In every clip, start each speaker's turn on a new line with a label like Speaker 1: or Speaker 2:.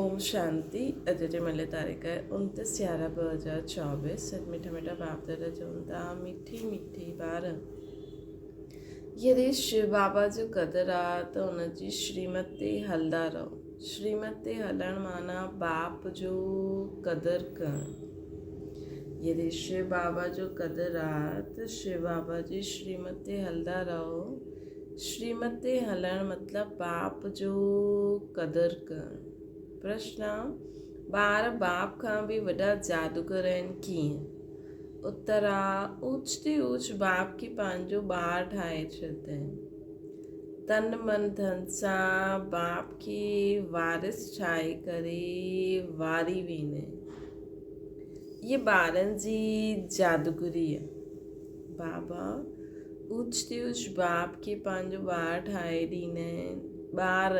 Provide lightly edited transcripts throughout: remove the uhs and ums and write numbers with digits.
Speaker 1: اوم شانتي اڄ جي ملي تاريخ 29 11 2024 سچ مٺا مٺا باپ دادا چون ٿا مٺي مٺي ٻار يدي شو بابا جو قدر آ ته ان جي شريمت تي هلدا رهو شريمت تي هلڻ معنيٰ باپ جو قدر ڪرڻ يدي شو بابا جو قدر آ ته شو بابا جي شريمت تي هلدا رهو شريمت تي هلڻ مطلب باپ جو قدر ڪرڻ. پرشن، ٻار باپ کان به وڏا جادوگر آهن ڪيئن؟ اتر، اوچ تي اوچ باپ کي پنهنجو ٻار ٺاهي ڇڏيندا آهن. تن من ڌن سان باپ کي وارث ٺاهي ڪري واري ويندا آهن. اهي ٻارن جي جادوگري آهي. بابا اوچ تي اوچ باپ کي پنهنجو ٻار ٺاهي ڏيندا آهن. ٻار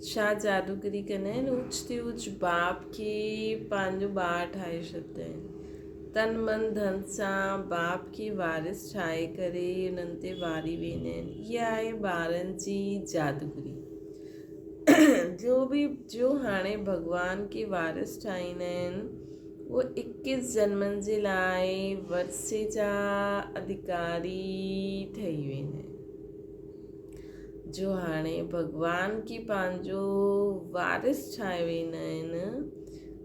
Speaker 1: ڇا جادوگري ڪندا آهن؟ اوچ تي اوچ باپ کي پنهنجو ٻار ٺاهي ڇڏيندا آهن. تن من ڌن سان باپ کي وارث ٺاهي ڪري انهن تي واري ويندا آهن. اها آهي ٻارن جي جادوگري. جو به جو هاڻي ڀڳوان کي وارث ٺاهيندا آهن. اهو اڪيس جنمن جي لاء ورثي جا اڌڪاري ٺهي ويندا آهن. جو هاڻي ڀڳوان کي پنهنجو وارث ٺاهي ويندا آهن،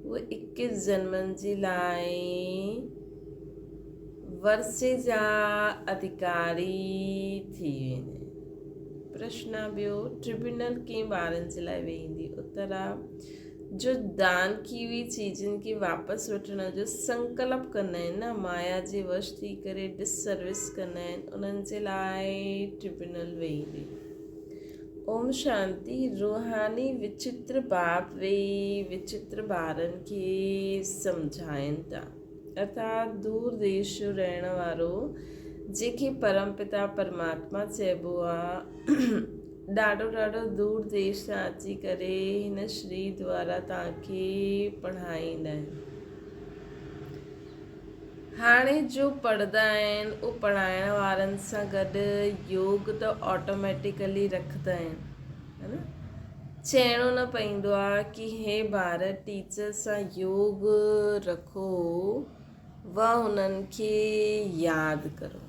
Speaker 1: اهي اڪيس جنمن جي لاء ورثي جا اڌڪاري ٿي ويندا آهن. پرشن ٻيو، ٽربيونل ڪنهن ٻارن جي لاء ويهندي؟ اتر، جو دان ڪي هئي چيزن کي واپس وٺڻ جو سنڪلپ ڪندا آهن نه مايا جي وش ٿي ڪري ڊس سروس ڪندا آهن انهن جي لاء ٽربيونل ويهندي. اوم شانتي روحاني وچتر باپ ويهي وچتر ٻارن کي سمجهائين ٿا ارٿات دور ديش جو رهڻ وارو جنهن کي پرم پتا پرماتما چئبو آ ڏاڍو ڏاڍو دور ديش سان اچي ڪري هن شري دوارا توهان کي پڙهائيندا آهن. هاڻي جو پڙهندا آهن اهو پڙهائڻ وارن سان گڏ يوگ ته آٽوميٽيڪلي رکندا آهن ها نه چئڻو نه پئيندو آهي ڪي هي ٻار ٽيچر سان يوگ رکو و هنن کي ياد ڪرو.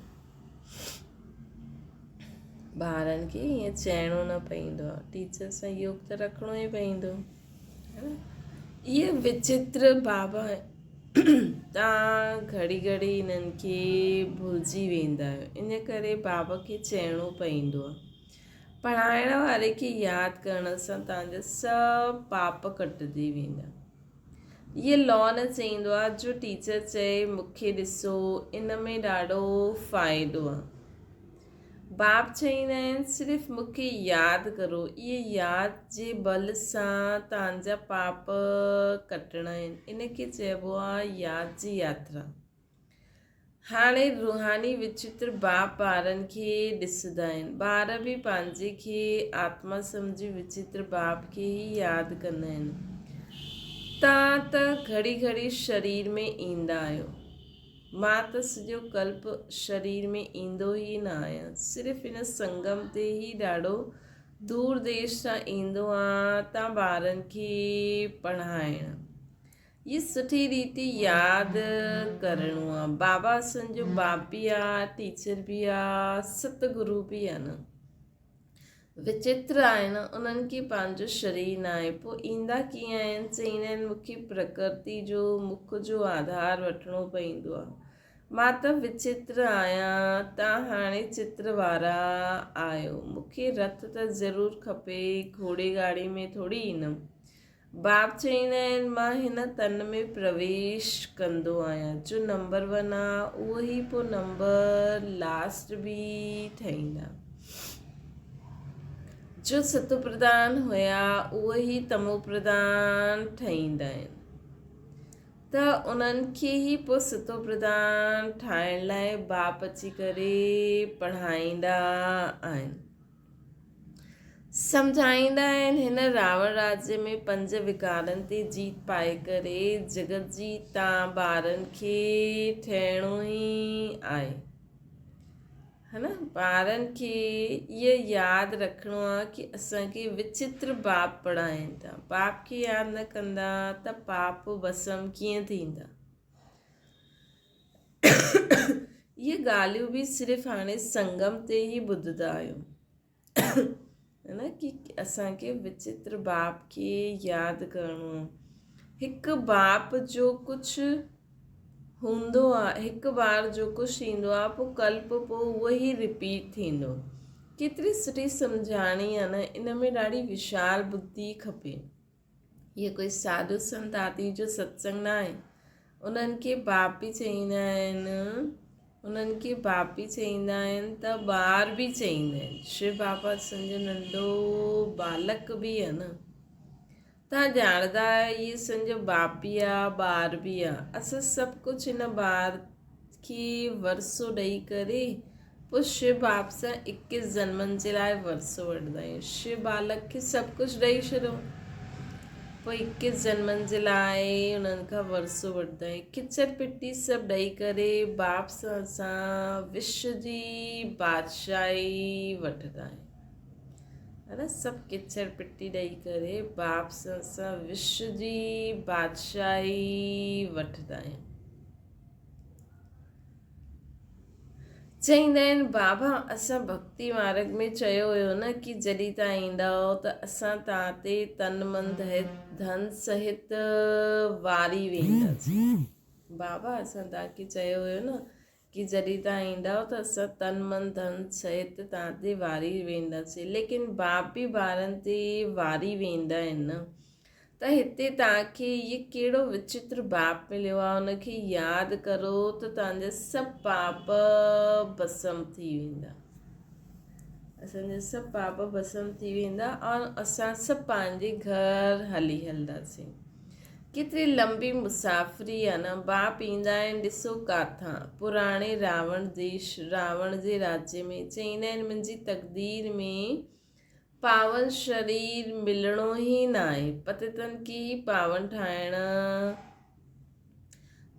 Speaker 1: ٻارن کي ائين چئڻو نه پئيندو آهي ٽيچر سان يوگ ته رکڻو ئي پئيندو اهي وچتر بابا تان گهڙي گهڙي انهن کي ڀلجي ويندا آهيو ان ڪري بابا کي چئڻو پئيندو آهي پڙهائڻ واري کي ياد ڪرڻ سان تان جا سڀ پاپ ڪٽجي ويندا اهي لون چئيندو آ جو ٽيچر چئي مونکي ڏسو ان ۾ ڏاڍو فائدو آ. باپ چئيندا آهن صرف مونکي ياد ڪرو اهي ياد جي بل سان توهان جا پاپ ڪٽڻا آهن ان کي چئبو آ ياد جي ياترا. هاڻي روحاني وچتر باپ ٻارن کي ڏسندا آهن. ٻار به پنهنجي کي آتما سمجهي وچتر باپ کي ئي ياد ڪندا آهن. تان ته گهڙي گهڙي شرير ۾ ايندا آهيو. مان ته سڄو ڪلپ شرير ۾ ايندو ئي نه آهيان. صرف هن سنگم تي ئي ڏاڍو دور ديش تان ايندو آهيان تان ٻارن کي پڙهائڻ. هي سٺي ريت ياد ڪرڻو آ. بابا اسان جو باپ به آ، ٽيچر به آ، ست گرو به آ نه. وچتر آهن، انهن کي پنهنجو شرير ناهي، پوء ايندا ڪيئن آهن؟ چئيندا آهن مون کي پرڪرتي جو مک جو آڌار وٺڻو پئيندو آ. مان ته وچتر آهيان، تان هاڻي چتر وارا آهيو. مون کي رٿ ته ضرور کپي، گهوڙي گاڙي ۾ ٿوري ايندم. باپ چئيندا آهن، مان هن تن ۾ پرويش ڪندو آهيان، جو نمبر ون آ، اهو ئي پوء نمبر لاسٽ به ٺهيندا. جو ستو پرڌان هيا، اهو ئي تمو پرڌان ٺهيندا آهن. ته انهن کي ئي پوء ستو پرڌان ٺاهڻ لاء باپ اچي ڪري پڙهائيندا آهن. سمجهائيندا آهن، هن راوڻ راڄ ۾ پنج وڪارن تي جيت پائي ڪري جڳت جي تان ٻارن کي ٺهڻو ئي آهي. ها نه ٻارن کي اهو ياد رکڻو آ ڪي اسان کي وچتر باپ پڙهائين ٿا. باپ کي ياد نه ڪندا ته پاپ ڀسم ڪيئن ٿيندا. اهي ڳالهيون به صرف هاڻي سنگم تي ئي ٻڌندا آهيو. ها نه ڪي اسان کي وچتر باپ کي ياد ڪرڻو آ. هڪ باپ جو ڪجهه هوندو آ، هڪ بار جو ڪجهه ٿيندو آ پوء ڪلپ پوء اهو ئي رپيٽ ٿيندو. ڪيتري سٺي سمجهاڻي آ نه، ان ۾ ڏاڍي وشال ٻڌي کپي. هيء ڪوئي ساڌو سنت آدي جو ستسنگ نه آهي. انهن کي باپ به چئيندا آهن، انهن کي باپ به چئيندا آهن ته ٻار به چئيندا آهن. شو بابا اسان جو ننڍو بالڪ به آهي نه. توهان ڄاڻندا آهيو هي اسان جو باپ به آ ٻار به آ. اسان سڀ ڪجهه هن ٻار کي ورثو ڏئي ڪري پوء شو باپ سان اڪيس جنمن جي لاء ورثو وٺندا آهيون. شو بالڪ کي سڀ ڪجهه ڏئي ڇڏيو پوء اڪيس جنمن جي لاء انهن کان ورثو وٺندا آهيون. کچر پٽي سڀ ڏئي ڪري باپ سان اسان وشو جي بادشاهي وٺندا آهيون. ها نه سڀ ڪچر پٽي ڏئي ڪري باپ سان اسان وشو جي بادشاهي وٺندا آهيون. چئيندا آهن بابا اسان ڀڳتي مارگ ۾ چيو هيو نه ڪي جڏهن تان ايندؤ ته اسان تان تي تن من ڌن سهت واري وينداسين. بابا اسان تان کي چيو هيو نه ڪي جڏهن تان ايندؤ ته اسان تن من ڌن سهت تان تي واري وينداسين. ليڪن باپ به ٻارن تي واري ويندا آهن نه. ته هتي توهان کي هيء ڪهڙو وچتر باپ مليو آهي، ان کي ياد ڪرو ته توهان جا سڀ پاپ ڀسم ٿي ويندا. اسان جا سڀ پاپ ڀسم ٿي ويندا اور اسان سڀ پنهنجي گهر هلي هلنداسين. ڪيتري لمبي مسافري آهي نه، باپ ايندا آهن ڏسو ڪاٿان، پراڻي راوڻ ديش، راوڻ جي راجيه ۾، چئيندا آهن منهنجي تقدير ۾ پاون شرير ملڻو ئي ناهي. پتيتن کي ئي پاون ٺاهڻ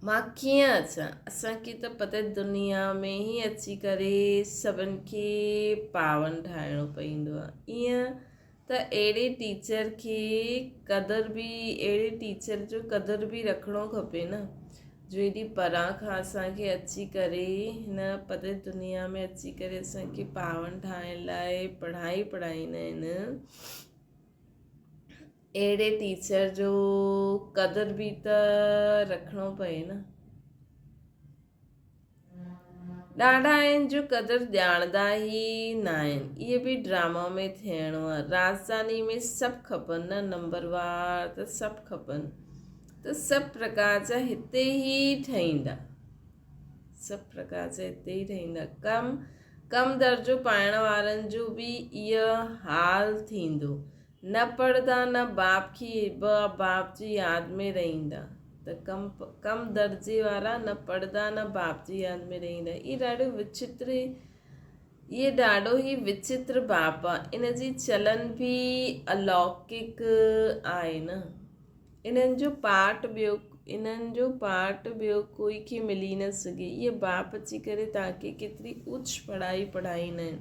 Speaker 1: مان ڪيئن اچان؟ اسان کي ته پتيت دنيا ۾ ئي اچي ڪري سڀن کي پاون ٺاهڻو پوندو آهي. ائين ته اهڙي ٽيچر کي قدر به اهڙي ٽيچر جو قدر به رکڻو کپي نه. جو ايڏي پران کان اسان کي اچي ڪري هن پتيت دنيا ۾ اچي ڪري اسان کي پاون ٺاهڻ لاء پڙهائي پڙهائيندا آهن. اهڙي ٽيچر جو قدر به ته رکڻو پئي نه. ڏاڍا آهن جو قدر ڄاڻندا ئي ناهن. اهي به ڊراما ۾ ٿيڻو آ. راڄڌاني ۾ سڀ کپن نه نمبروار ته سڀ کپن ته سڀ پرڪار جا هتي ئي ٺهيندا. سڀ پرڪار جا هتي ئي ٺهيندا. ڪم ڪم درجو پائڻ وارن جو به اهو حال ٿيندو. نه پڙهندا نه باپ کي به باپ جي ياد ۾ رهندا ته ڪم ڪم درجي وارا نه پڙهندا نه باپ جي ياد ۾ رهندا. اهي ڏاڍو وچتر اهي ڏاڍو ئي وچتر باپ آ. ان جي چلن به الوڪڪ آهي نه. انهن جو پارٽ ٻيو انهن جو پارٽ ٻيو ڪوئي کي ملي نه سگهي. اهي باپ اچي ڪري توهان کي ڪيتري اوچ پڙهائي پڙهائيندا آهن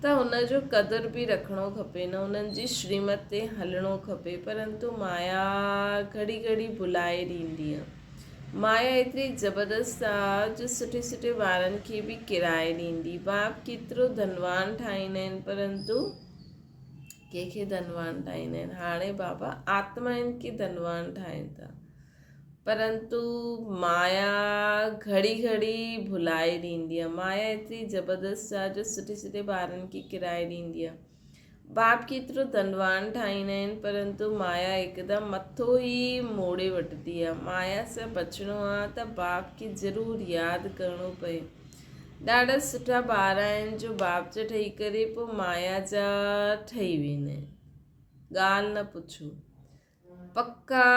Speaker 1: ته ان جو قدر به رکڻو کپي نه انهن جي شريمت تي هلڻو کپي پرنتو مايا گهڙي گهڙي ڀلائي ڏيندي آهي. مايا ايتري زبردست آ جو سٺي سٺي ٻارن کي به ڪيرائي ڏيندي. باپ ڪيترو ڌنوان ٺاهيندا آهن پرنتو ڪنهن کي ڌنوان ٺاهيندا آهن؟ هاڻي بابا آتمائن کي ڌنوان ٺاهين ٿا. پرنتو مايا گهڙي گهڙي ڀلائي ڏيندي آهي. مايا ايتري زبردست آهي جو سٺي سٺي ٻارن کي ڪرائي ڏيندي آهي. باپ ڪيترو ڌنوان ٺاهيندا آهن پرنتو مايا هڪدم مٿو ئي موڙي وٺندي آهي. مايا سان بچڻو آهي ته باپ کي ضرور ياد ڪرڻو پئي. ڏاڍا سٺا ٻار آهن جو باپ جا ٺهي ڪري پوء مايا جا ٺهي ويندا آهن. ڳالهه نه پڇو. پڪا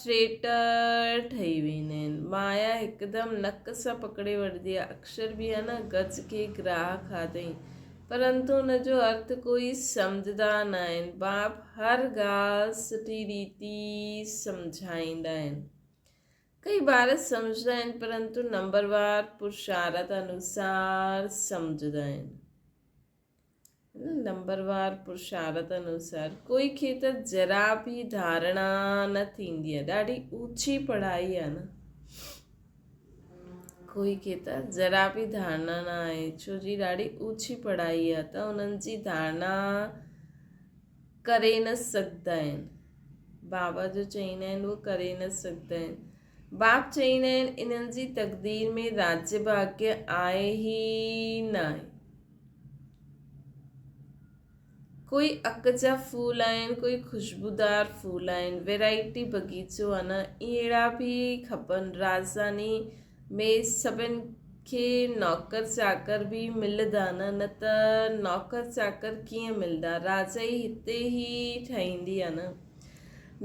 Speaker 1: ٽريٽر ٺهي ويندا آهن. مايا هڪدم نڪ سان پڪڙي وٺندي آهي. اڪشر به آهي نه گز کي گراهه کاڌئين. پرنتو ان جو ارٿ ڪوئي سمجهندا نه آهن. باپ هر ڳالهه سٺي ريتي سمجهائيندا آهن. ڪئي ٻار سمجهندا آهن پرنتو نمبروار پرشارت انوسار سمجهندا آهن. نمبروار پرشارت انوسار ڪوئي کي ته ذرا به ڌارڻا نه ٿيندي آهي. ڏاڍي اوچي پڙهائي آهي نه. ڪوئي کي ته ذرا به ڌارڻا نه آهي ڇو جي ڏاڍي اوچي پڙهائي آهي ته انهن جي ڌارڻا ڪري نه سگهندا آهن. بابا جو چئيندا آهن اهو ڪري نه سگهندا آهن. باپ چئيندا آهن انهن جي تقدير ۾ راجيه ڀاگيه آهي ئي ناهي. ڪوئي اڪ جا ڦول آهن، ڪوئي خوشبودار ڦول آهن، ويرائٽي بغيچو آهي نه، اهڙا به کپن. راڄڌاني ۾ سڀن کي نوڪر چاڪر به ملندا نه، نه ته نوڪر چاڪر ڪيئن ملندا، راجائي هتي ئي ٺهيندي آهي نه.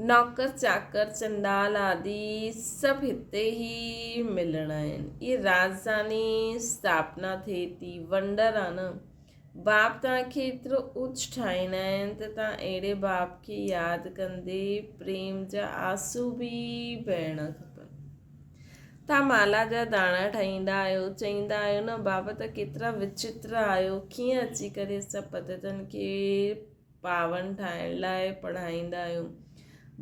Speaker 1: نوڪر چاڪر، چنڊال آدي سڀ هتي ئي ملڻا آهن. اهي راڄڌاني اسٿاپنا ٿئي ٿي، ونڊر آهي نه. باپ توهان کي ايترو اوچ ٺاهيندا آهن ته توهان اهڙي باپ کي ياد ڪندي پريم جا آنسو به بهڻ کپن. توهان مالا جا داڻا ٺاهيندا آهيو، چئيندا آهيو نه بابا ته ڪيترا وچتر آهيو، ڪيئن اچي ڪري اسان پتتن کي پاون ٺاهڻ لاء پڙهائيندا آهيو.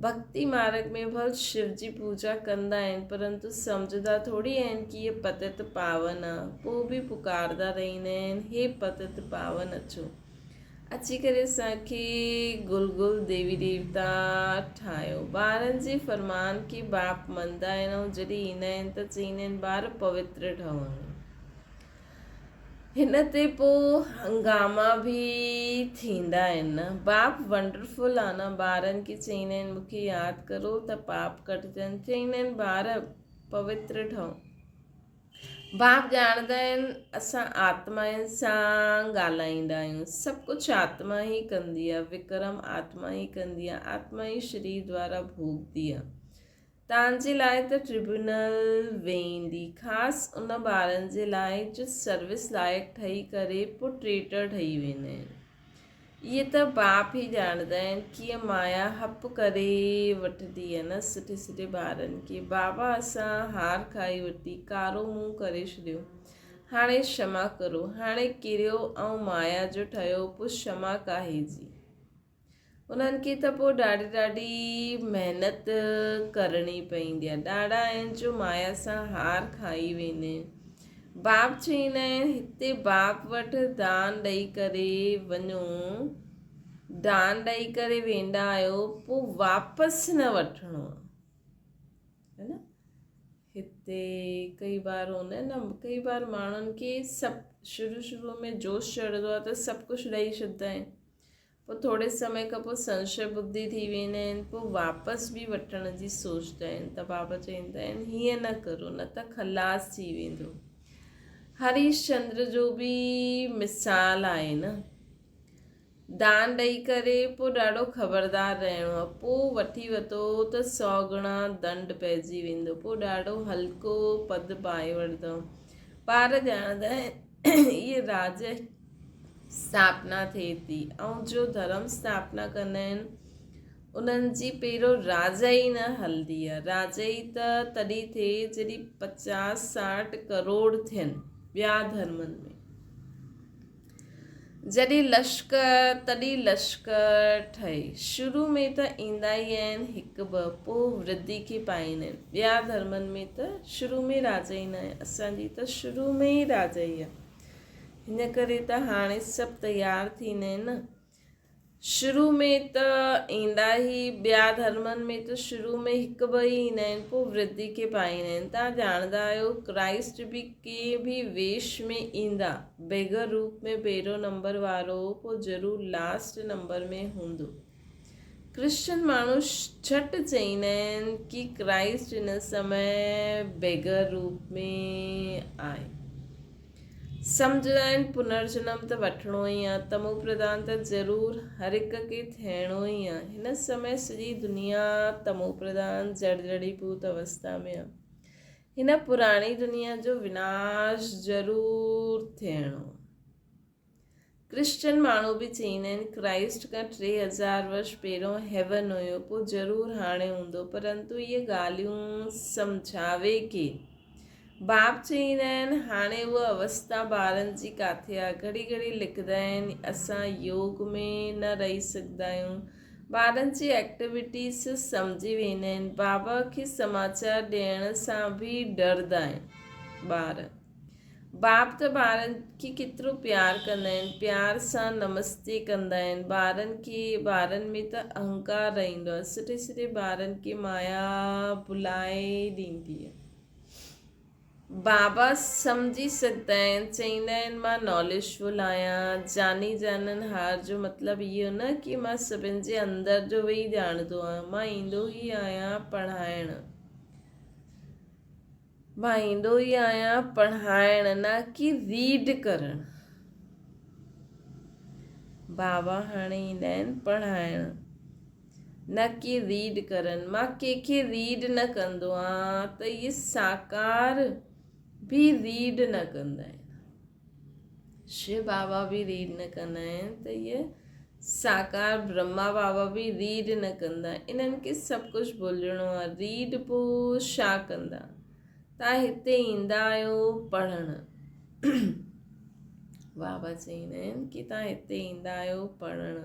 Speaker 1: ڀڳتي مارڳ ۾ ڀل شو جي پوڄا ڪندا آهن پرنتو سمجهندا ٿوري آهن ڪي هي پتت پاون آ، پوء به پڪاردا رهندا آهن هي پتت پاون اچو اچي ڪري اسان کي گل گل ديوي ديوتا ٺاهيو. ٻارن جي فرمان کي باپ مڃدا آهن ۽ جڏهن ايندا آهن ته چئيندا آهن ٻار پوتر ٺهو. هن تي پوء هنگاما به ٿيندا آهن. باپ ونڊرفل آ نه ٻارن کي چئيندا آهن مون کي ياد ڪرو ته پاپ ڪٽجن. چئيندا آهن ٻار پوتر ٺهو. باپ ڄاڻندا آهن اسان آتمائن سان ڳالهائيندا آهيون. سڀ ڪجهه آتما ئي ڪندي آ. وڪرم آتما ئي ڪندي آ. آتما ئي شرير دوارا ڀوڳندي آ. توهان جي لاء ته ٽربيونل ويندي، خاص ان ٻارن جي لاء جو سروس لائق ٺهي ڪري پوء ٽريٽر ٺهي ويندا آهن. اهي ته باپ ئي ڄاڻندا آهن ڪيئن مايا هپ ڪري وٺندي آهي نه سٺي سٺي ٻارن کي. بابا اسان هار کائي ورتي، ڪارو منهن ڪري ڇڏيو. هاڻي شما ڪرو. هاڻي ڪريو ۽ مايا جو ٺهيو پوء شما ڪاهي جي. انهن کي ته پوء ڏاڍي ڏاڍي محنت ڪرڻي پوندي آهي. ڏاڍا آهن جو مايا سان هار کائي ويندا آهن. باپ چئيندا آهن هتي باپ وٽ دان ڏئي ڪري وڃو. دان ڏئي ڪري ويندا آهيو پوء واپس نه وٺڻو آهي. ها نه هتي ڪئي بار هوندا آهن نه ڪئي بار ماڻهن کي سڀ شروع شروع ۾ جوش چڙهندو آهي ته سڀ ڪجهه ڏئي ڇڏندا آهن پوء ٿوري سمي کان پوء سنشي ٻڌي ٿي ويندا آهن پوء واپس به وٺڻ جي سوچدا آهن ته بابا چوندا آهن هيئن نه ڪرو نه ته خلاص ٿي ويندو. هريش چندر جو به مثال آهي نه. دان ڏئي ڪري پوء ڏاڍو خبردار رهڻو آهي پوء وٺي وتو ته سو گڻا دنڊ پئجي ويندو پوء ڏاڍو هلڪو پد پائي وٺندو. ٻار ڄاڻندا آهن اهي راڄ اسٿاپنا ٿئي ٿي ۽ جو ڌرم اسٿاپنا ڪندا آهن انهن جي پهريون راجائي نه هلندي آهي راجائي ته تڏهن ٿئي جڏهن پچاس ساٺ ڪروڙ ٿين ٻيا ڌرمن ۾ جڏهن لشڪر تڏهن لشڪر ٺهي شروع ۾ ته ايندا ئي آهن هڪ ٻه پوء ورڌي کي پائيندا آهن ٻيا ڌرمن ۾ ته شروع ۾ راجائي نه آهي اسان جي ته شروع ۾ ئي راجائي آهي هن ڪري ته هاڻي سڀ تيار ٿيندا آهن نه. شروع ۾ ته ايندا ئي ٻيا ڌرمن ۾ ته شروع ۾ هڪ ٻه ئي ايندا آهن پوء ورڌي کي پائيندا آهن. توهان ڄاڻندا آهيو ڪرائسٽ به ڪنهن به ويش ۾ ايندا بيگر روپ ۾ پهريون نمبر وارو پوء ضرور لاسٽ نمبر ۾ هوندو. ڪرسچن ماڻهو جهٽ چئيندا آهن ڪي ڪرائسٽ هن سمي بيگر روپ ۾ آهي. سمجهندا آهن پنرجنم ته وٺڻو ئي آهي، تمو پرڌان ته ضرور هر هڪ کي ٿيڻو ئي آهي. هن سمي سڄي دنيا تمو پرڌان جڙجڙي ڀوت اوستا ۾ آهي. هن پراڻي دنيا جو وناش ضرور ٿيڻو آهي. ڪرسچن ماڻهو به چئيندا آهن ڪرائسٽ کان 3000 ورش پهريون هيون هيو پوء ضرور هاڻي هوندو پرنتو اهي ڳالهيون سمجهاوي ڪير؟ باپ چئيندا آهن هاڻي اها اوستا ٻارن جي ڪاٿي آ گهڙي گهڙي لکندا آهن اسان يوگ ۾ نه رهي سگهندا آهيون ٻارن جي ايڪٽيوٽيز سمجهي ويندا آهن بابا کي سماچار ڏيڻ سان به ڊردا آهن ٻار. باپ ته ٻارن کي ڪيترو پيار ڪندا آهن، پيار سان نمستي ڪندا آهن، ٻارن کي ٻارن ۾ ته اهنڪار رهندو آهي، سٺي سٺي ٻارن کي مايا ڀلائي ڏيندي آهي. بابا سمجهي سگهندا آهن، چئيندا آهن مان ناليج فل آهيان، جاني جانن هار جو مطلب اهو نه ڪي مان سڀن جي اندر جو ويهي ڄاڻندو آهيان، مان ايندو ئي آهيان پڙهائڻ. مان ايندو ئي آهيان پڙهائڻ نه ڪي ريڊ ڪرڻ. بابا هاڻي ايندا آهن پڙهائڻ نه ڪي ريڊ ڪرڻ. مان ڪنهن کي ريڊ نه ڪندو آهيان ته اهي ساڪار به ريڊ نه ڪندا آهن. شو بابا به ريڊ نه ڪندا آهن ته اهي ساڪار برهما بابا به ريڊ نه ڪندا انهن کي سڀ ڪجهه ڀلجڻو آهي ريڊ پوء ڇا ڪندا تان هتي ايندا آهيو پڙهڻ بابا چئيندا آهن ڪي تان هتي ايندا آهيو پڙهڻ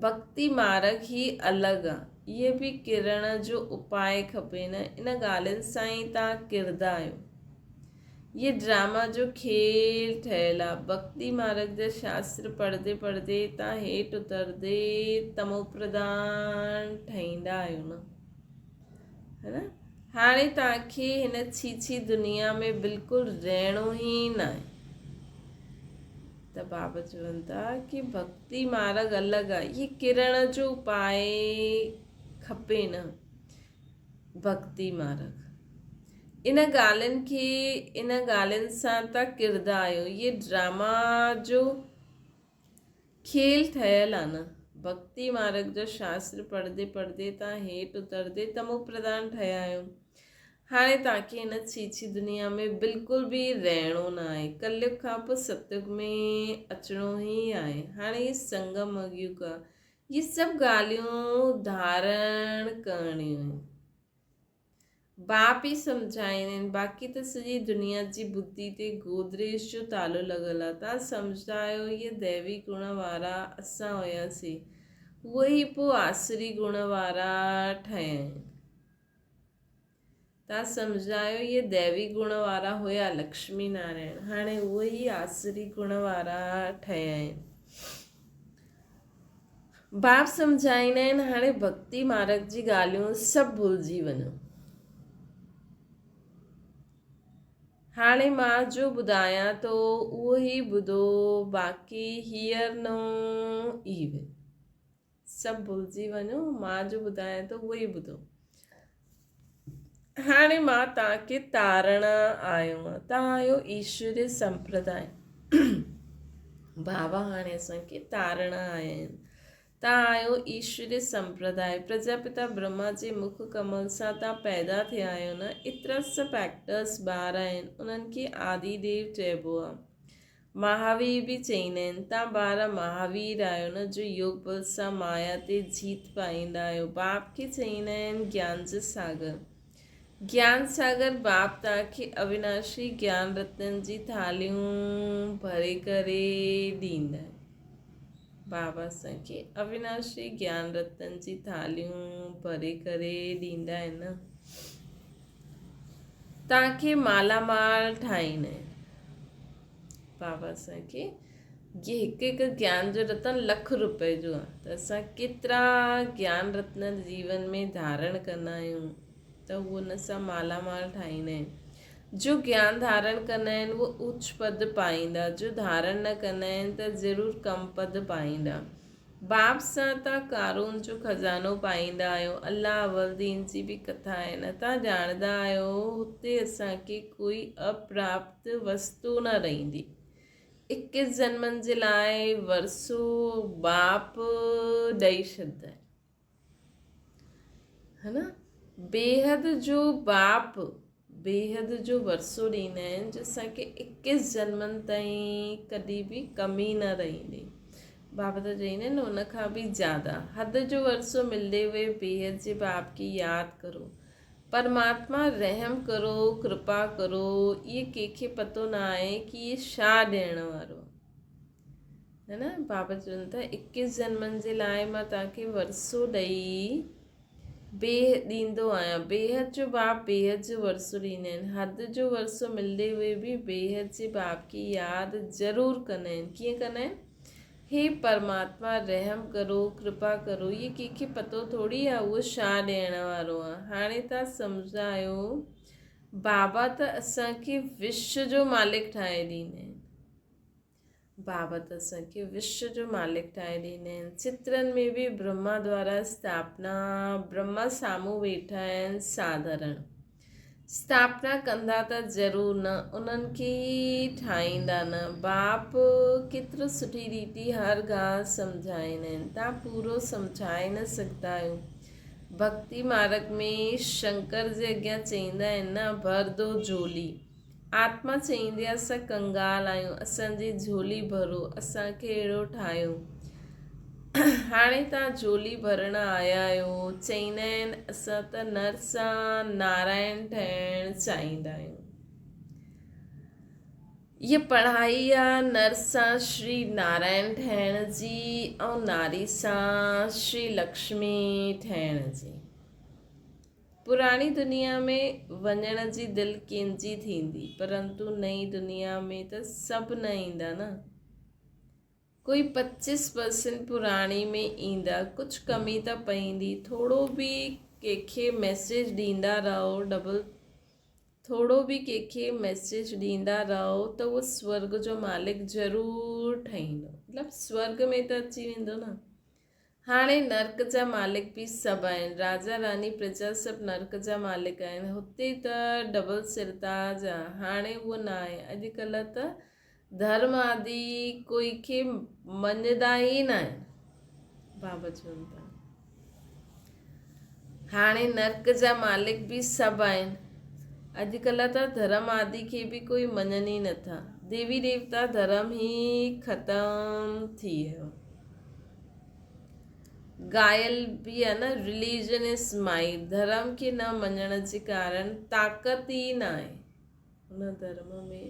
Speaker 1: ڀڳتي مارگ هي الڳ آ اهي به ڪرڻ جو اپاء کپي نه ان ڳالهين سان ئي تان ڪردا آهيو اهي ڊراما جو کيل ٺهيل آ ڀڳتي مارگ جا شاستر پڙهندي پڙهندي تان هيٺ اترندي تمو پرڌان ٺهيندا آهيو نه هي نه هاڻي توهان کي هن ڇيڇي دنيا ۾ بلڪل رهڻو ئي ناهي ته بابا چون ٿا ڪي ڀڳتي مارگ الڳ آ هي ڪرڻ جو اپاء کپي نه ڀڳتي مارگ ان ڳالهين کي ان ڳالهين سان ته ڪردا آهيو هي ڊراما جو کيل ٺهيل آ نه. ڀڳتي مارگ جا شاستر پڙهندي پڙهندي تان هيٺ اترندي تمو پرڌان ٺهيا آهيو. هاڻي توهان کي هن ڇيڇي دنيا ۾ بلڪل به رهڻو نه آهي. ڪليگ کان پوء ستيگ ۾ اچڻو ئي آهي. هاڻي هي سنگم يگ آ. هي سڀ ڳالهيون ڌارڻ ڪرڻيون آهن. باپ ئي سمجهائين آهن، باقي ته سڄي دنيا جي ٻڌي تي گودريج جو تالو لڳل آهي. توهان سمجهندا آهيو اهي ديوي گڻ وارا اسان هياسين، اهي ئي پوء آسري گڻ وارا ٺهيا آهن. توهان سمجهندا آهيو اهي ديوي گڻ وارا هيا لڪشمي نارائڻ، هاڻي اهي ئي آسري گڻ وارا ٺهيا آهن. باپ سمجهائيندا آهن هاڻي ڀڳتي مارگ جي ڳالهيون سڀ ڀلجي وڃو. هاڻي مان جو ٻڌايان ٿو اهو ئي ٻڌو باقي هيئر نو ايول. سڀ ڀلجي وڃو مان جو ٻڌايان ٿو اهو ئي ٻڌو. هاڻي مان توهان کي تارڻ آيو آهيان. توهان آهيو ايشوري سمپرداء. بابا هاڻي اسان کي تارڻ آيا آهن. توهان آهيو ايشوري سمپرداء. پرجاپتا برهما جي مک ڪمل سان توهان پيدا ٿيا آهيو نه. ايترا سڀ ايڪٽرس ٻار آهن. انهن کي آدي ديو چئبو آهي. مهاوير به چئيندا آهن. توهان ٻار مهاوير آهيو نه جو يوگ بل سان مايا تي جيت پائيندا آهيو. باپ کي چئيندا آهن گيان جو ساگر. گيان ساگر باپ توهان کي اويناشي گيان رتن جي ٿالهيون ڀري ڪري ڏيندا آهن. بابا اسان کي اويناشي گيان رتن جي ٿالهيون ڀري ڪري ڏيندا آهن نه. توهان کي مالا مال ٺاهيندا آهن. بابا اسان کي جي هڪ هڪ گيان جو رتن لک روپئي جو آهي ته اسان ڪيترا گيان رتن جيون ۾ ڌارڻ ڪندا آهيون ته هو ان سان مالا مال ٺاهيندا آهن. جو گيان ڌارڻ ڪندا آهن اهو اوچ پد پائيندا، جو ڌارڻ نه ڪندا آهن ته ضرور ڪم پد پائيندا. باپ سان تان قارون جو خزانو پائيندا آهيو. الله اول دين جي به ڪٿا آهي نه تان ڄاڻندا آهيو هتي اسان کي ڪوئي اپراپت وستو نه رهندي. اڪيس جنمن جي لاء ورثو باپ ڏئي ڇڏندا آهن. ها نه بيحد جو باپ بيحد جو ورثو ڏيندا آهن جو اسان کي اڪيس جنمن تائين ڪڏهن به ڪمي نه رهندي. بابا ته چئيندا آهن ان کان به زياده حد جو ورثو ملدي هوئي بيحد جي باب کي ياد ڪرو. پرماتما رحم ڪرو ڪرپا ڪرو اهي ڪنهن کي پتو نه آهي ڪي اهي ڇا ڏيڻ وارو آهي نه بابا چون ٿا اڪيس جنمن جي لاء مان توهان کي ورثو ڏئي بي ڏيندو آهيان. بيحد جو باپ بيحد جو ورثو ڏيندا آهن. حد جو ورثو ملندي هوئي به بيحد جي باپ کي ياد ضرور ڪندا آهن. ڪيئن ڪندا آهن؟ هي پرماتما رحم ڪرو، ڪرپا ڪرو. اهي ڪنهن کي پتو ٿوري آهي اهو ڇا ڏيڻ وارو آهي. هاڻي توهان سمجهندا آهيو بابا ته اسان کي وشو جو مالڪ ٺاهي ڏيندا آهن. بابت اسان کي وشو جو مالڪ ٺاهي ڏيندا آهن. چترن ۾ به برهما دوارا اسٿاپنا، برهما سامهون ويٺا آهن، ساڌارڻ اسٿاپنا ڪندا ته ضرور نه، انهن کي ئي ٺاهيندا نه. باپ ڪيترو سٺي ريتي هر ڳالهه سمجهائيندا آهن، تان پورو سمجهائي نه سگهندا آهيون. ڀڳتي مارڳ ۾ شنڪر جي اڳيان چئيندا آهن نه، ڀر دو جهولي. آتما چئيندي اسان ڪنگال آهيون، اسان جي جهولي ڀرو، اسان کي اهڙو ٺاهيو. هاڻي توهان جهولي ڀرڻ آيا آهيو. چئيندا آهن اسان ته نر سان نارائڻ ٺهڻ چاهيندا آهيون. هيء پڙهائي آ نر سان شري نارائڻ ٺهڻ جي ۽ ناري سان شري لڪشمي ٺهڻ جي. پراڻي دنيا ۾ وڃڻ جي دل ڪنهن جي ٿيندي، پرنتو نئين دنيا ۾ ته سڀ نه ايندا نه. ڪوئي پچيس پرسنٽ پراڻي ۾ ايندا، ڪجهه ڪمي ته پئيندي. ٿورو به ڪنهن کي ميسيج ڏيندا رهو ڊبل ٿورو به ڪنهن کي ميسيج ڏيندا رهو ته اهو سورڳ جو مالڪ ضرور ٺهيندو. مطلب سورڳ ۾ ته اچي ويندو نه. هاڻي نرڪ جا مالڪ به سڀ آهن. راجا راڻي پرجا سڀ نرڪ جا مالڪ آهن. هتي ته ڊبل سرتاج آ. هاڻي اهو نه آهي. اڄ ڪلهه ته ڌرم آدي ڪوئي کي مڃدا ئي نه آهن. بابا چون ٿا. هاڻي نرڪ جا مالڪ به سڀ آهن. اڄ ڪلهه ته ڌرم آدي کي به ڪوئي مڃن ئي نٿا. ديوي ديوتا ڌرم ئي ختم ٿي ويو. گايل به آهي نه رليجن از مائيڊ ڌرم کي نه مڃڻ جي ڪارڻ طاقت ئي نه آهي. ان ڌرم ۾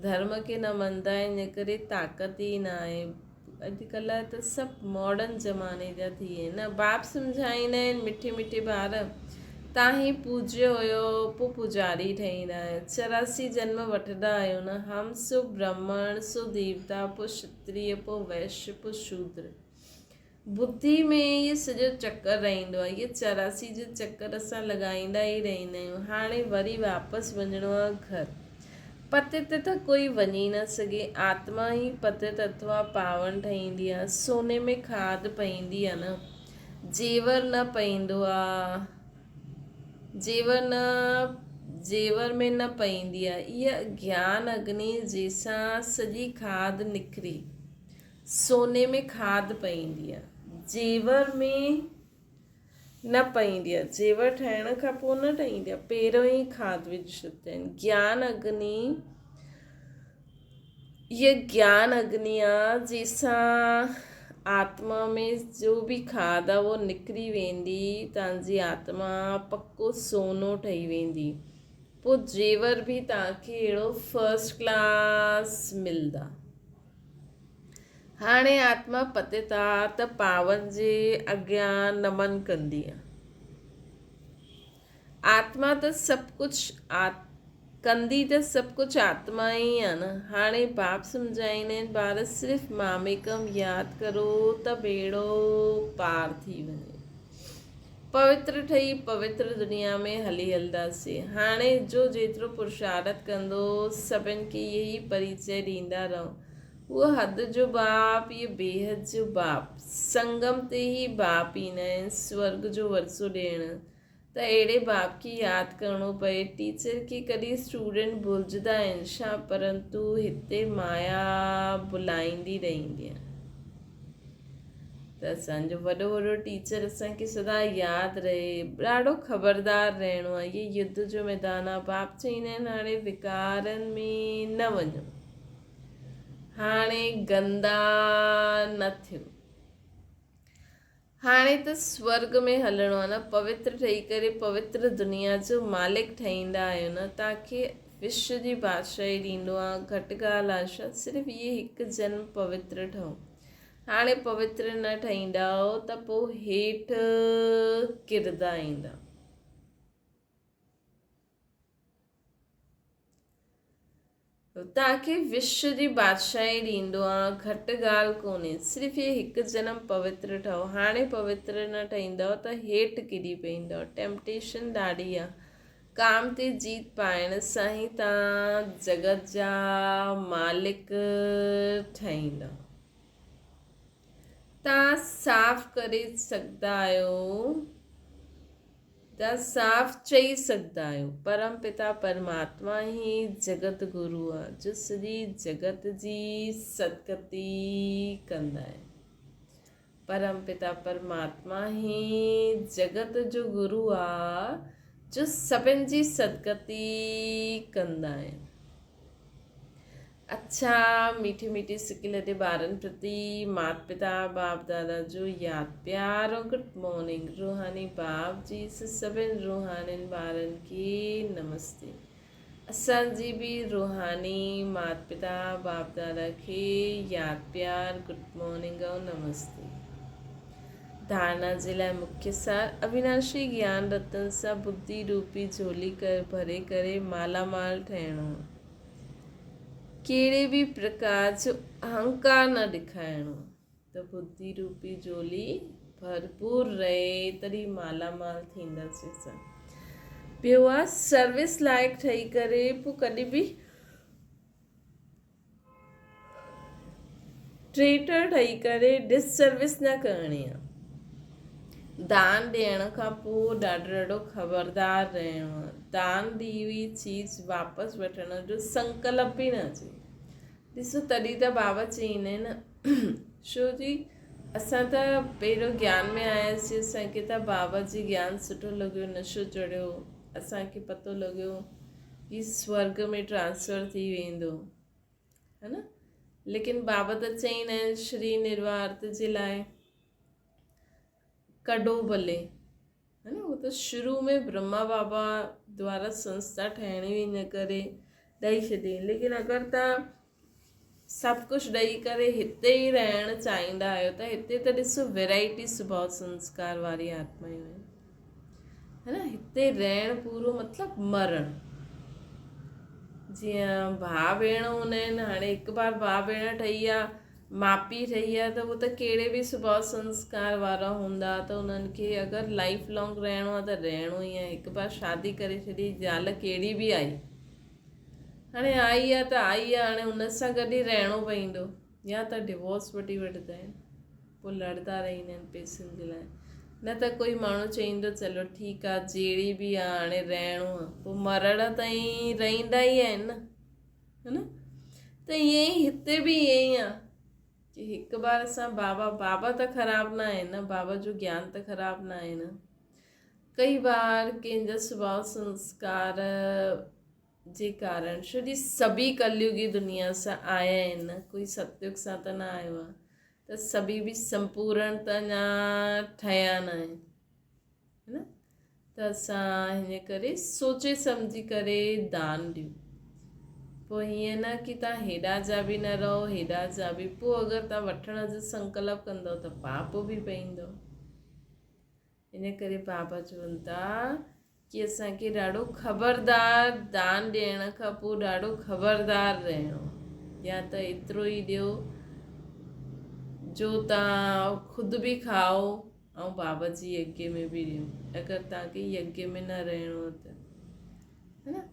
Speaker 1: ڌرم کي نه مڃدا آهن ان ڪري طاقت ئي نه آهي اڄڪلهه ته سڀ ماڊرن زماني جا ٿي ويا آهن نه باپ سمجهائيندا آهن مٺي مٺي ٻار تان هي پوجيو هيو پوء پوجاري ٺهيندا آهيو 84 جنم وٺندا آهيو نه هم سو برهمڻ سو ديوتا پوء کشتريه پوء ويش پوء شودر ٻڌي ۾ اهي سڄو چڪر رهندو آهي. اهي 84 جو چڪر اسان لڳائيندا ئي رهندا آهيون. هاڻي وري واپس وڃڻو آهي گهر. پتت ته ڪوئي وڃي نه سگهي. آتما ئي پتت اٿوا پاون ٺهيندي آهي. سوني ۾ کاڌ پئيندي آهي نه. زيور نه پئيندو آهي. زيور نه زيور ۾ نه پئيندي آهي. اها گيان اگني جنهن سان سڄي کاڌ نکري. سوني ۾ کاڌ پئيندي آ، زيور ۾ نه پئيندي آ. زيور ٺهڻ کان پوء نه ٺهيندي آ، پهريون ئي کاڌ وجهي ڇڏيندا آهن. گيان اگني، هيء گيان اگني آ، جنهن سان آتما ۾ جو به کاڌ آ، اهو نڪري ويندي، توهان جي آتما پڪو سونو ٺهي ويندي. پوء زيور به توهان کي اهڙو فرسٽ ڪلاس ملندا. هاڻي آتما پتت آ ته پاون جي اڳيان نمن ڪندي آ. آتما ته سڀ ڪجهه آ ڪندي ته سڀ ڪجهه آتما ئي آ نه. هاڻي باپ سمجهائيندا آهن ٻار صرف ماميڪم ياد ڪرو ته ٻيڙو پار ٿي وڃي. پوتر ٺهي پوتر دنيا ۾ هلي هلنداسين. هاڻي جو جيترو پرشارٿ ڪندو، سڀن کي اهي ئي پريچئه ڏيندا رهو. هو حد جو باپ، هيء بيحد جو باپ. سنگم تي ئي باپ ايندا آهن سورڳ جو ورثو ڏيڻ. ته اهڙي باپ کي ياد ڪرڻو پئي. ٽيچر کي ڪڏهن اسٽوڊنٽ ڀلجندا آهن ڇا؟ پرنتو هتي مايا ڀلائيندي رهندي آهي. ته ته اسان جو وڏو وڏو ٽيچر اسان کي سدا ياد رهي. ڏاڍو خبردار رهڻو آهي. هي يڌ جو ميدان آهي. باپ چئيندا آهن هاڻي وڪارن ۾ نه وڃو. هاڻي گندا نه ٿيو. هاڻي ته سورڳ ۾ هلڻو آهي نه. پوتر ٺهي ڪري پوتر دنيا جو مالڪ ٺهيندا آهيو نه. توهان کي وشو جي بادشاهي ڏيندو آهيان. گهٽ ڳالهه آهي ڇا؟ صرف اهي هڪ جنم پوتر ٺهو. هاڻي پوتر نه ٺهيندؤ ته پوء هيٺ ڪردا ايندا. توهان کي وشو جي بادشاهي ڏيندو آهيان، گهٽ ڳالهه ڪونهي. صرف هي هڪ جنم پوتر ٺهو. هاڻي پوتر نه ٺهيندؤ ته هيٺ ڪري پوندؤ. ٽيمپٽيشن ڏاڍي آهي. ڪام تي جيت پائڻ سان ئي توهان جڳت جا مالڪ ٺهيندؤ. توهان صاف ڪري سگهندا آهيو، توهان صاف چئي سگهندا آهيو، پرم پتا پرماتما ئي جڳت گرو آهي، جو سڄي جڳت جي سدگتي ڪندا آهن. پرم پتا پرماتما ئي جڳت جو گرو آ جو سڀن جي سدگتي ڪندا آهن. اڇا ميٺي ميٺي سڪي لڏي ٻارن پرتي مات پتا باپ دادا جو ياد پيار ۽ گڊ مارننگ روحاني باپ جي سڀن روحانين ٻارن کي نمستي. اسان جي به روحاني مات پتا باپ دادا کي ياد پيار گڊ مارننگ ۽ نمستي. ڌارنا جي لاء مکيه سار اويناشي گيان رتن سان ٻڌي روپي جهولي ڀري ڪري مالا مال ٺهڻو. ڪهڙي به پرڪار جو اهنڪار نه ڏکائڻو ته ٻڌي روپي جهولي ڀرپور رهي تڏهن مالا مال ٿينداسين اسان. ٻيو آ سروس لائق ٺهي ڪري پوء ڪڏهن به ٽريٽر ٺهي ڪري ڊس سروس نه ڪرڻي آ. دان ڏيڻ کان پوء ڏاڍو ڏاڍو خبردار رهڻو آ. دان ڏي هئي چيز واپس وٺڻ جو سنڪلپ به نه اچي. ڏسو تڏهن ته بابا چئيندا آهن نه شو جي اسان ته پهريون گيان ۾ آياسين اسان کي ته بابا جي گيان سٺو لڳيو نشو چڙهيو اسان کي پتو لڳيو ڪي سورگ ۾ ٽرانسفر ٿي ويندو هي نه ليڪن بابا ته چئيندا آهن شري نروارت جي لاء ڪڍو ڀلي هي نه هو ته شروع ۾ برهما بابا دوارا سنسٿا ٺاهڻي هئي ان ڪري ڏئي ڇڏي ليڪن اگر توهان سڀ ڪجهه ڏئي ڪري هتي ئي رهڻ چاهيندا آهيو ته هتي ته ڏسو ويرائٽي سڀاء سنسڪار واري آتمائون آهن هي نه هتي رهڻ پورو مطلب مرڻ جيئن ڀاء ڀيڻ هوندا آهن هاڻي هڪ بار ڀاء ڀيڻ ٺهي ويا ماء پيء ٺهي ويا ته هو ته ڪهڙي به سڀاء سنسڪار وارا هوندا ته انهن کي اگر لائف لانگ رهڻو آهي ته رهڻو ئي آهي هڪ بار شادي ڪري ڇڏي زال ڪهڙي به آئي هاڻي آئي آهي ته آئي آهي هاڻي ان سان گڏ ئي رهڻو پوندو يا ته ڊوورس وٺي وٺندا آهن پوء لڙدا رهندا آهن پيسن جي لاء نه ته ڪوئي ماڻهو چئيندو چلو ٺيڪ آهي جهڙي به آهي هاڻي رهڻو آهي پوء مرڻ تائين رهندا ئي آهن نه ها نه ته ائين ئي هتي به ائين ئي آ ڪي هڪ بار اسان بابا بابا ته خراب نه آهي نه بابا جو گيان ته خراب نه آهي نه ڪئي بار ڪنهن جا سڀاء سنسڪار جي ڪارڻ ڇو جي سڀئي ڪليوگي دنيا سان آيا آهن نه ڪوئي ستيوگ سان ته نه آيو آهي ته سڀئي به سمپورڻ ته اڃا ٺهيا نه آهن نه ته اسان هن ڪري سوچي سمجهي ڪري دان ڏيون پوء هيئن نه ڪي تان هيڏا جا به نه رهو هيڏا جا به پوء اگر تان وٺڻ جو سنڪلپ ڪندو ته پاپ به پئيندو ان ڪري بابا چون ٿا ڪي اسان کي ڏاڍو خبردار دان ڏيڻ کان پوء ڏاڍو خبردار رهڻو يا ته ايترو ئي ڏيو جو تان خود به کائو ۽ بابا جي يگيه ۾ به ڏيون اگر توهان کي يگيه ۾ نه رهڻو آهي ته ها نه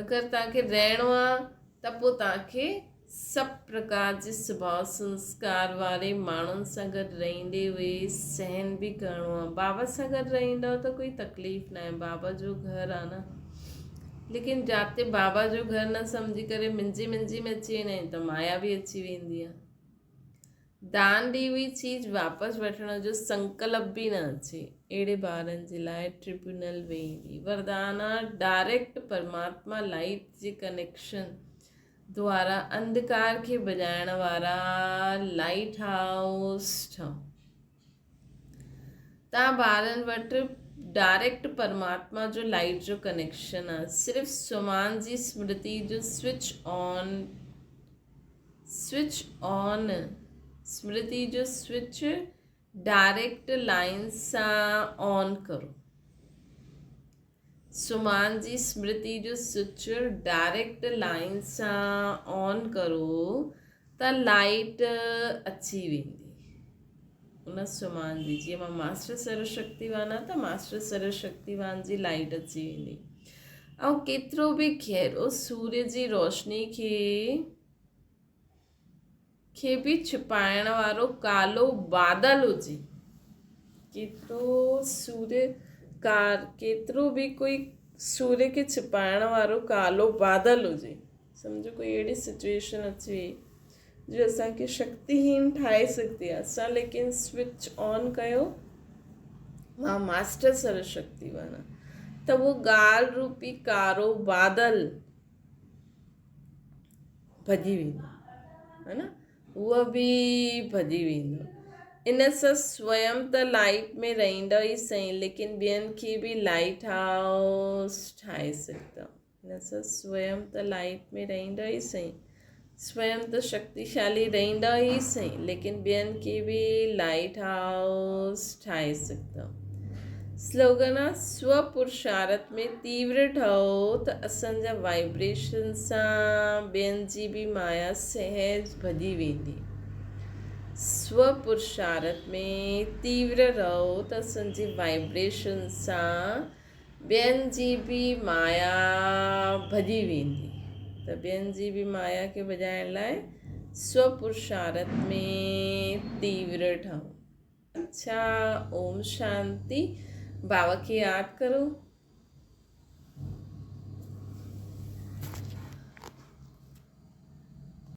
Speaker 1: اگر توهان کي رهڻو آهي ته پوء توهان کي سڀ پرڪار جي سڀاء سنسڪار واري ماڻهن سان گڏ رهندي هئي سهن به ڪرڻو آهي بابا سان گڏ رهندو ته ڪوئي تڪليف نه آهي بابا جو گهر آهي نه ليڪن جاتي بابا جو گهر نه سمجهي ڪري منجي منجي ۾ اچي ويندا آهن ته مايا به اچي ويندي آهي. دان ڏئي هئي چيز واپس وٺڻ جو سنڪلپ به نه اچي، اهڙي ٻارن جي لاء ٽربيونل ويندي. وردان آ ڊائريڪٽ پرماتما لائيٽ جي ڪنيڪشن دوارا انڌڪار کي ڀڄائڻ وارا لائيٽ هائوس ٺهو. تان ٻارن وٽ ڊائريڪٽ پرماتما جو لائيٽ جو ڪنيڪشن آ، صرف سمان جي سمرتي جو switch on switch on, Smriti جو سوئچ ڊائريڪٽ لائين سان آن ڪرو. سمان جي سمرتي جو سوئچ ڊائريڪٽ لائين سان آن ڪرو ته لائيٽ اچي ويندي. ان سمان جي جيئن مان ماسٽر سرو شڪتيوان آهيان ته ماسٽر سرو شڪتيوان جي لائيٽ اچي ويندي. ۽ ڪيترو به گهرو سوريه جي روشني کي کي به ڇپائڻ وارو ڪالو بادل هجي، ڪيترو سوريه ڪار ڪيترو به ڪوئي سوريه کي ڇپائڻ وارو ڪالو بادل هجي، سمجهو ڪوئي اهڙي سچويشن اچي وئي جو اسان کي شڪتيهين ٺاهي سگهندي آهي، اسان ليڪن سوئچ آن ڪيو مان ماسٽر سرو شڪتيوان آهيان ته اهو ڳالهه روپي ڪارو بادل ڀڄي ويندو هي نه اهو به ڀڄي ويندو. ان سان سويم ته لائيٽ ۾ رهندو ئي سهي ليڪن ٻين کي به لائيٽ هائوس ٺاهي سگهندو. ان سان سويم ته لائيٽ ۾ رهندو ئي سهي، سويم ته شڪتيشالي رهندو ئي سهي، ليڪن ٻين کي به لائيٽ هائوس ٺاهي سگهندو. سلوگن آ سو پرشارٿ ۾ تيور ٺهو ته اسان جا وائبريشن سان ٻين جي به مايا سهج ڀڄي ويندي. سو پرشارٿ ۾ تيور رهو ته اسان جي وائبريشن سان ٻين جي به مايا ڀڄي ويندي ته ٻين جي به مايا کي ڀڄائڻ لاء سوپرشارٿ ۾ تيور ٺهو. اڇا اوم شانتي. بابا کي ياد ڪرو.